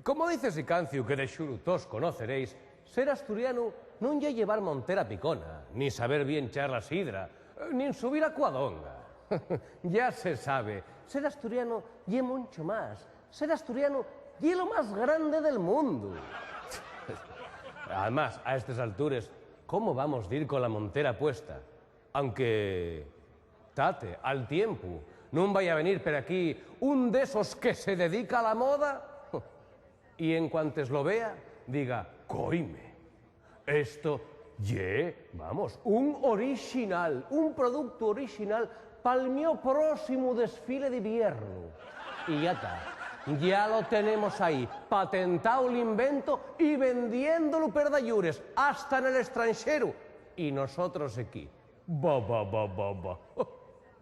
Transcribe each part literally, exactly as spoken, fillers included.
Como dice esi canciu que de xuru tos conoceréis, ser asturianu nun ye llevar montera picona, nin saber bien char la sidra, nin subir a Cuadonga. Ya se sabe, ser asturianu ye muncho más. Ser asturianu ye lo más grande del mundu. Además, a estes altures, ¿cómo vamos dir con la montera puesta? Aunque, tate, al tiempu, nun vaya a venir per aquí un d'esos que se dedica a la moda y en cuantes lo vea, diga: "Coime, esto ye, vamos, un orixinal, un productu orixinal pal mio prósimu desfile d'iviernu". Y ya ta, ya lo tenemos ahí, patentao l'invento y vendiéndolu per dallures, hasta nel estranxeru. Y nosotros equí. Ba, ba, ba, ba, ba.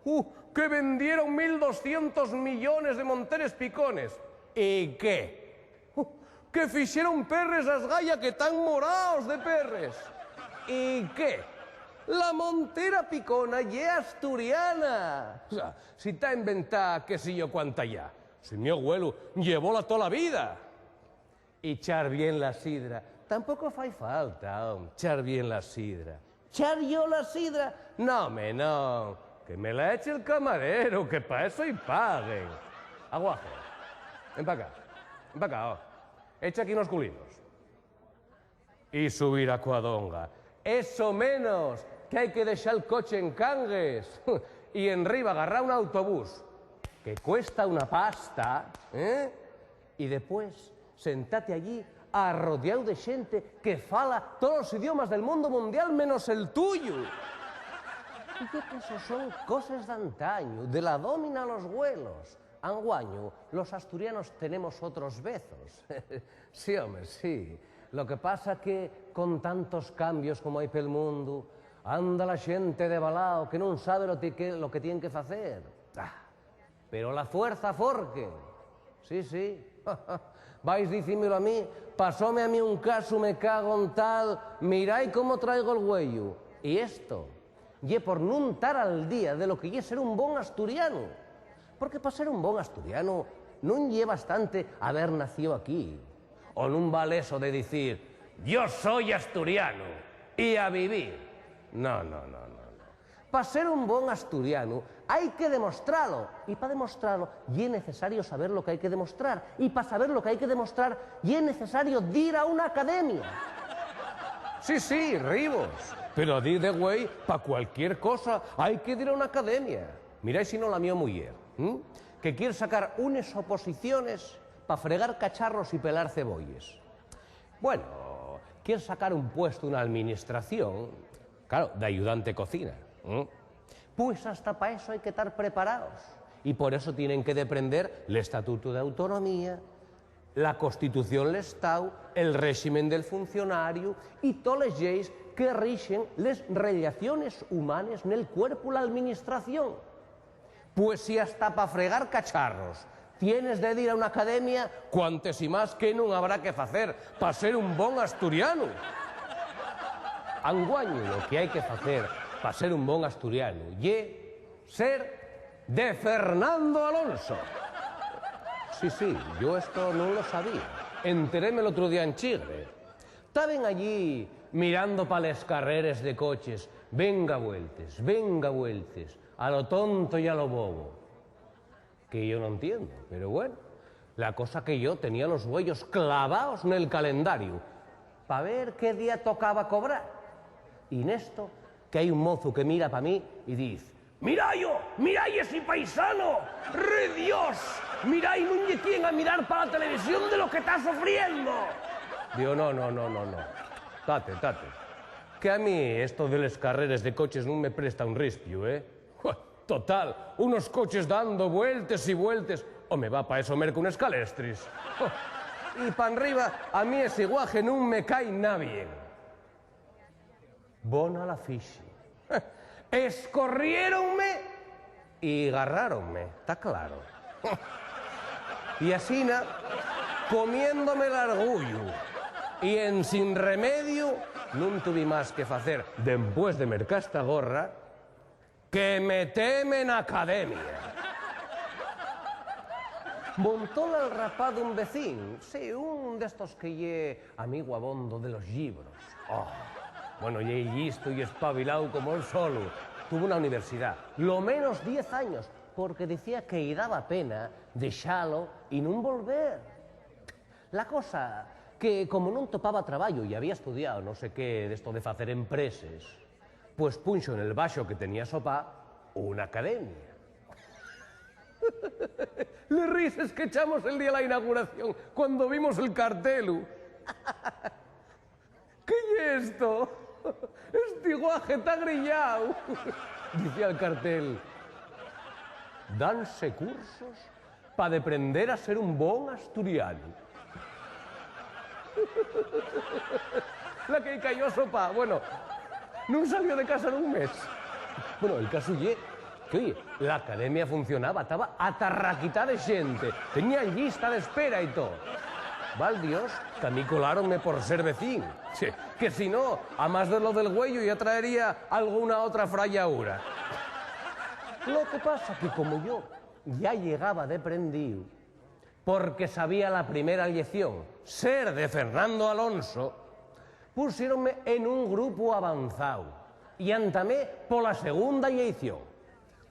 Uh, que vendieron mil doscientos millones de monteres picones. ¿Y qué? Uh, que fixeron perres as gaya que tán moraos de perres. ¿Y qué? La montera picona ye asturiana. O sea, si ta inventada qué sé yo cuánta ya. Si mi abuelu llevóla tola vida. Y char bien la sidra. Tampoco fai falta, hom, char bien la sidra. ¿Char yo la sidra? No, home, no. Que me la eche el camarero, que pa eso-y paguen. Aguaje. Ven pa acá. Ven pa acá, ho. Echa aquí unos culinos. Y subir a Cuadonga. Eso menos, que hai que dexar el coche en Cangues y enriba agarrar un autobús, que cuesta una pasta, ¿eh? Y depués, sentate allí arrodiáu de xente que fala tolos idiomas del mundo mundial menos el tuyu. Y ye que esos son coses d'antañu, de la dómina a los güelos. Anguaño, los asturianos tenemos otros vezos. Sí, home, sí. Lo que pasa que, con tantos cambios como hai pel mundu, anda la xente de balao que nun sabe lo ti-, que, lo que tien que facer. Ah, pero la fuerza forque. Sí, sí. Vais dicímelo a mí, pasóme a mí un casu, me cago en tal, mirai cómo traigo el güeyu. Y esto ye por nun tar al día de lo que ye ser un bon asturianu. Porque pa ser un bon asturianu nun ye bastante haber nacíu aquí. O nun val eso de dicir: "Yo soy asturiano y a vivir". No, no, no, no, no. Pa ser un bon asturianu hai que demostralo. Y pa demostralo ye necesario saber lo que hai que demostrar. Y pa saber lo que hai que demostrar ye necesario dir a una academia. Sí, sí, Ribos. Pero a día de güei, pa cualquier cosa, hai que dir a una academia. Mirái si no la mio muyer, ¿m? Que quier sacar unes oposiciones pa fregar cacharros y pelar cebolles. Bueno, quier sacar un puestu na alministración, claro, d'ayudante cocina, ¿m? Pues hasta pa eso hai que tar preparaos. Y por eso tienen que deprender l'Estatutu d'Autonomía, la Constitución, l'Estáu, el réximen del funcionariu y toles lleis que rixen les rellaciones humanes nel cuerpu, l'alministración. Pues si hasta pa fregar cacharros tienes de dir a una academia, cuántes y más que nun habrá que facer pa ser un bon asturianu. Anguaño lo que hai que facer pa ser un bon asturianu ye ser de Fernando Alonso. Sí, sí, yo esto nun lo sabía. Enteréme l'otru día en Chigre. Taben allí mirando pa les carreres de coches, venga vueltes, venga vueltes, a lo tonto y a lo bobo. Que yo no entiendo, pero bueno. La cosa que yo tenía los güeyos clavaos nel calendariu pa ver qué día tocaba cobrar. Y nesto, que hai un mozu que mira pa mí y diz: "Mirayo, mirai esi paisano, re Dios, mirai, nun ye quien a mirar pa la televisión de lo que ta sofriendo". Digo: "No, no, no, no, no. Tate, tate. Que a mí esto de les carreres de coches nun me presta un rispiu, ¿eh?". Total, unos coches dando vueltes y vueltes. Home, va pa eso merco unes calestris. Y pa enriba, a mí esi guaje nun me cai na bien. Bona la fixi. Escorriéronme y garráronme, ta claro. Y asina, comiéndome l'argullu y ensin remediu, nun tuvi más que facer, dempués de mercar esta gorra, que meteme na academia. Montóla al rapaz d'un vecín, sí, un d'estos que ye amigu abondo de los llibros. Oh, bueno, ye llistu y espabiláu como él solu. Tuvo una universidad, lo menos diez años, porque decía que-y daba pena dexalo y nun volver. La cosa que, como nun topaba trabayu y había estudiao no sé qué d'esto de facer empreses, pues punxo nel baxo que tenía sopá una academia. Les rises qu'echamos el día la inauguración, cuando vimos el cartelu. ¿Qué ye esto? Esti guaje ta grillao, dicía el cartel. Danse cursos pa deprender a ser un bon asturianu. La que-y cayó sopá, bueno, nun salió de casa nun mes. Bueno, el casu ye que, oye, la academia funcionaba, taba atarraquitá de xente, tenía llista d'espera y too. Val Dios que a mí coláronme por ser vecín. Che, que si no, amás de lo del güeyu, ya traería alguna otra frayaura. Lo que pasa que, como yo ya llegaba deprendíu, porque sabía la primera llección, ser de Fernando Alonso, pusiéronme en un grupu avanzáu y antamé pola segunda llección.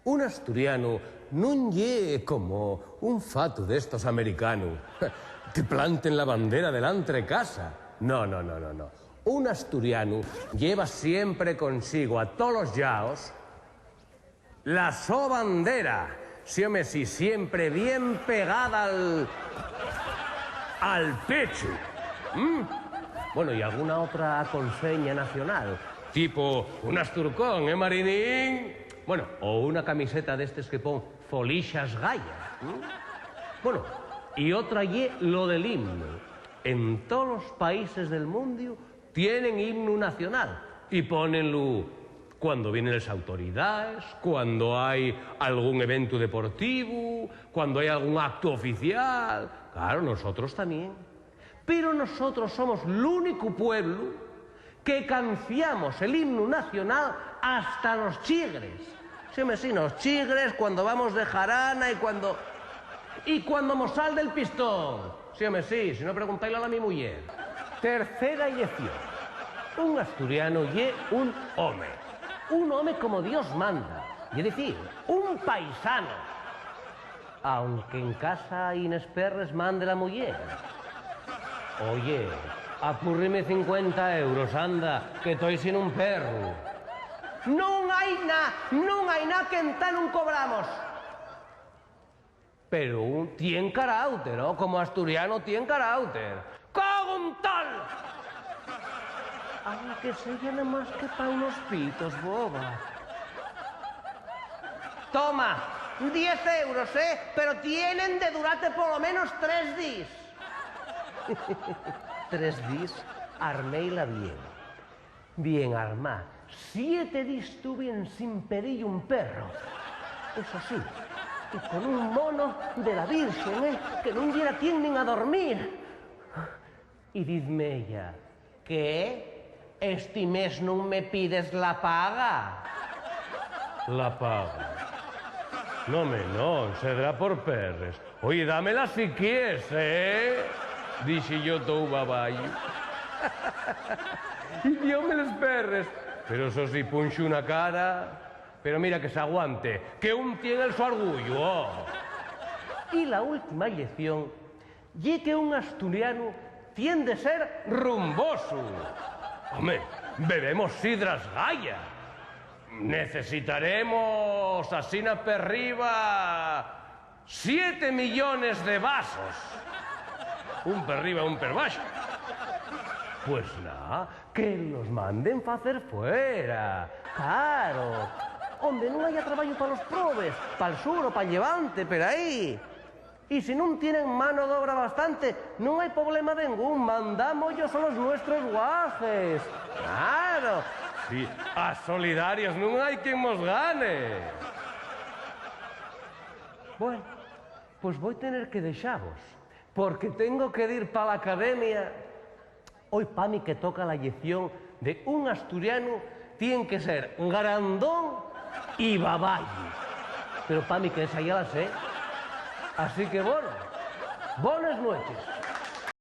Un asturianu nun ye como un fatu d'estos americanu que planten la bandera delantre casa. No, no, no, no, no. Un asturianu lleva siempre consigo a tolos llaos la so bandera, sí, home, sí, siempre bien pegada al, al pechu. ¿Mm? Bueno, y alguna otra conseña nacional, tipo un asturcón, ¿eh, marinín? Bueno, o una camiseta d'estes que pon Folixas Gaya. ¿Mm? Bueno, y otra ye lo del himno. En tolos países del mundiu tienen himnu nacional y pónenlu cuando vienen les autoridaes, cuando hai algún eventu deportivu, cuando hai algún actu oficial. Claro, nosotros tamién. Pero nosotros somos l'únicu pueblu que canciamos el himnu nacional hasta nos chigres. Sí, home, sí, nos chigres, cuando vamos de jarana y cuando, y cuando mos sal del pistón. Sí, home, sí, si no, preguntáilo a la mi muyer. Tercera llección. Un asturiano ye un home. Un home como Dios manda. Ye dicir, un paisano. Aunque en casa y nes perres mande la muyer. Oye, apúrrime cincuenta euros, anda, que toi sin un perru. Non hai na, non hai na que entá nun cobramos. Pero un tien caráuter, ¿no? Como asturiano tien caráuter. ¡Cago en tal! Aunque seya namás que pa unos pitos, boba. Toma, diez euros, ¿eh? Pero tienen de durate polo menos tres díes. Tres díes arméila bien. Bien armá. Siete díes tuve ensin pedir-y un perro. Eso sí, y con un mono de la Virxen, ¿eh? Que nun yera quien nin a dormir. Y dizme ella: "¿Qué? ¿Esti mes nun me pides la paga?". La paga. No, home, non, sedrá por perres. Oye, dámela si quies, ¿eh? Dixi yo tou babayu. Y dióme les perres. Pero eso sí, punxo una cara. Pero mira que s'aguante, que un tien el so argullo, oh. Y la última llección ye que un asturianu tien de ser rumbosu. Home, bebemos sidras Gaya. Necesitaremos, asina perriba, siete millones de vasos. Un perriba, un perbaxo. Pues na, que los manden facer fuera. Claro. Onde nun haya trabayu pa los probes, pal sur o pal llevante, per ahí. Y si nun tienen mano d'obra bastante, nun hai problema dengún, mandámos-yos a los nuestros guajes. Claro. Sí, a solidarios nun hai quien mos gane. Bueno, pues voi tener que dexavos, porque tengo que dir pa la academia. Hoi pa mi que toca la llección de un asturianu tien que ser grandón y babayu. Pero pa mi que esa ya la sé. Así que, bueno, Bones nueches.